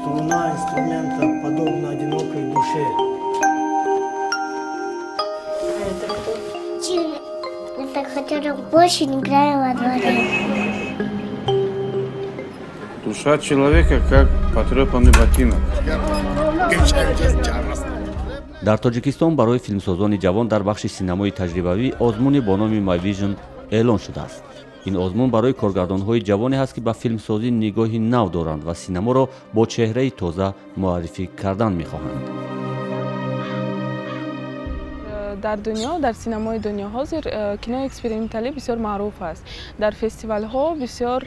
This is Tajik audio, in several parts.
Струна инструмента подобна одинокой душе. Это кто? Это который очень играю во дворе. Душа человека как потрепанный ботинок. Дар Тоҷикистон барои филмсозони ҷавон дар бахши синамои таҷрибавӣ озмуне бо номи My Vision эълон шудааст. Ин озмун барои коргардонҳои ҷавоне ҳаст, ки ба филмсозӣ нигоҳи нав доранд ва синаморо бо чеҳраи тоза муаррифӣ кардан мехоҳанд. Дар дунё, дар синамои дунё ҳозир кинои эксперименталӣ бисёр маъруф аст. Дар фестивалҳо бисёр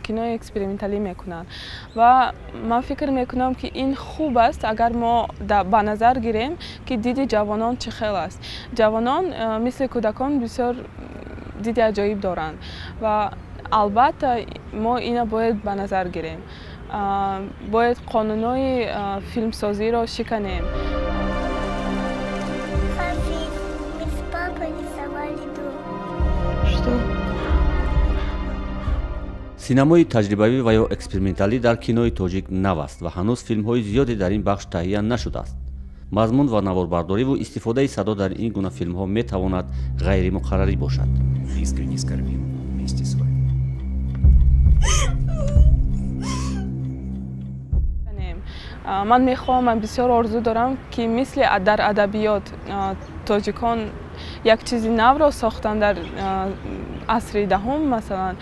кинои эксперименталӣ мекунанд ва ман фикр мекунам, ки ин хуб аст, агар мо ба назар гирем, ки диди ҷавонон чӣ хел аст. Ҷавонон мисли кӯдакон бисёр диди аҷоиб доранд ва албатта мо ина бояд ба назар гирем, бояд қонунҳои филмсозиро шиканем. Хафиз, мы с папой рисовали дом. Что? Синамои таҷрибавӣ ва ё эксперименталӣ дар кинои тоҷик нав аст ва ҳанӯз филмҳои зиёде дар ин бахш таҳия нашудааст. Мазмун ва наворбардориву истифодаи садо дар ин гуна филмҳо метавонад ғайримуқаррарӣ бошад. Искренне скорбим вместе с вами. Ман мехоҳам, ман бисёр орзу дорам, ки мисли дар адабиёт тоҷикон як чизи навро сохтанд дар асри 10-ум, масалан,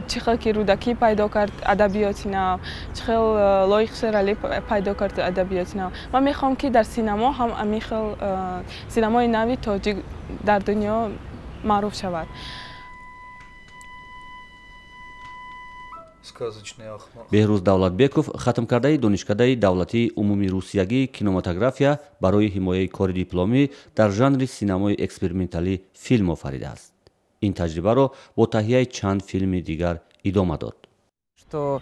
чӣ хел ки Рӯдакӣ пайдо кард адабиёти нав, чӣ хел Лоиқ Шералӣ пайдо кард адабиёти нав, ман мехоҳам, ки дар синамо ҳам ҳамин хел синамои нави тоҷик дар дунё маъруф шавад. Беҳрӯз Давлатбеков, хатмкардаи Донишкадаи давлатии умумирусиягии кинематография, барои ҳимояи кори дипломӣ дар жанри синамои эксперименталӣ филм офаридааст. Ин таҷрибаро бо таҳияи чанд филми дигар идома дод. Что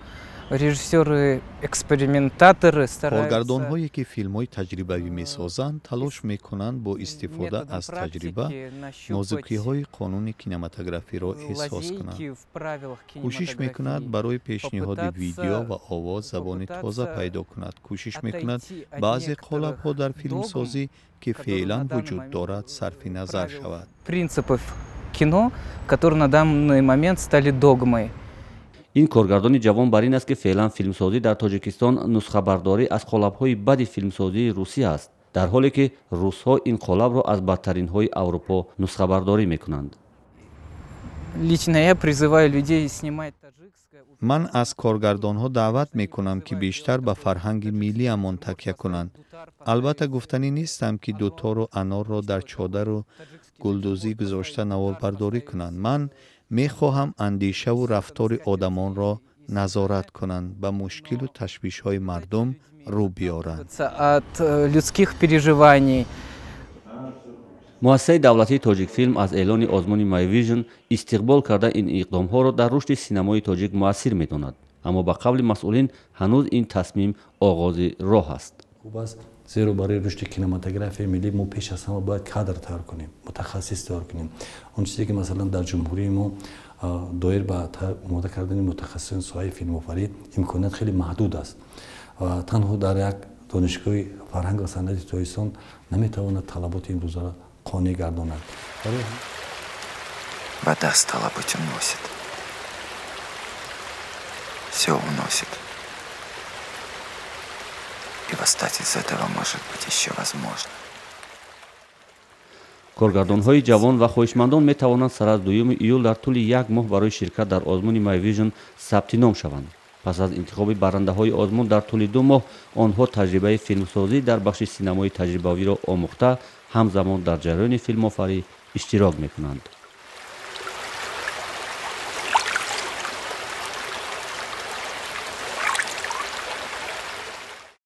режиссёры-экспериментаторы стараются Коргардонҳое, ки филмҳои таҷрибавӣ месозанд, талош мекунанд бо истифода аз таҷриба нозукиҳои қонуни кинематографиро эҳсос кунанд. Кӯшиш мекунад барои пешниҳоди видео ва овоз забони тоза пайдо кунад. Кӯшиш мекунад баъзе қолабҳо дар филмсозӣ, ки феълан вуҷуд дорад, сарфи назар шавад. Принципов кино, которые на данный момент стали догмой. Ин коргардони ҷавон бар ин аст, ки феълан филмсозӣ дар Тоҷикистон нусхабардорӣ аз қолабҳои бади филмсозии Русия аст, дар ҳоле ки русҳо ин қолабро аз бадтаринҳои Аврупо нусхабардорӣ мекунанд. Лично я призываю людей снимать таджикское. Ман аз коргардонҳо даъват мекунам, ки бештар ба фарҳанги миллиамон такя кунанд. Албатта, гуфтанӣ нестам, ки дутору анорро дар чодару гулдӯзӣ гузошта наворбардорӣ кунанд. Ман мехоҳам андешаву рафтори одамонро назорат кунанд, ба мушкилу ташвишҳои мардум рӯ биёранд. От людских переживаний. Муассисаи давлатии Тоҷикфилм аз эълони озмуни My Vision истиқбол карда, ин иқдомҳоро дар рушди синамои тоҷик муассир медонад. Аммо ба қавли масъулин, ҳанӯз ин тасмим оғози роҳ аст. Хуб аст, зеро барои рушди кинематографияи миллӣ мо пеш аз ҳама бояд кадр тайёр кунем, мутахассис тайёр кунем. Он чизе ки, масалан, дар ҷумҳурии мо доир ба омода кардани мутахассисони соҳаи филмофарӣ имконият хеле маҳдуд аст ва танҳо дар як Донишгоҳи фарҳанг ва санъати Тоҷикистон наметавонад талаботи имрӯзаро қонеъ гардонад. Вода, стало быть, уносит. Все уносит. И восстать из этого может быть еще возможно. Коргардонҳои ҷавон ва хоҳишмандон метавонанд сар аз 2 июл дар тӯли як моҳ барои ширкат дар озмуни My Vision сабти ном шаванд. Пас аз интихоби баррандаҳои озмун дар тӯли 2 моҳ онҳо таҷрибаи филмсозӣ дар бахши синамои таҷрибавиро омӯхта, ҳамзамон дар ҷараёни филмофарӣ иштирок мекунанд.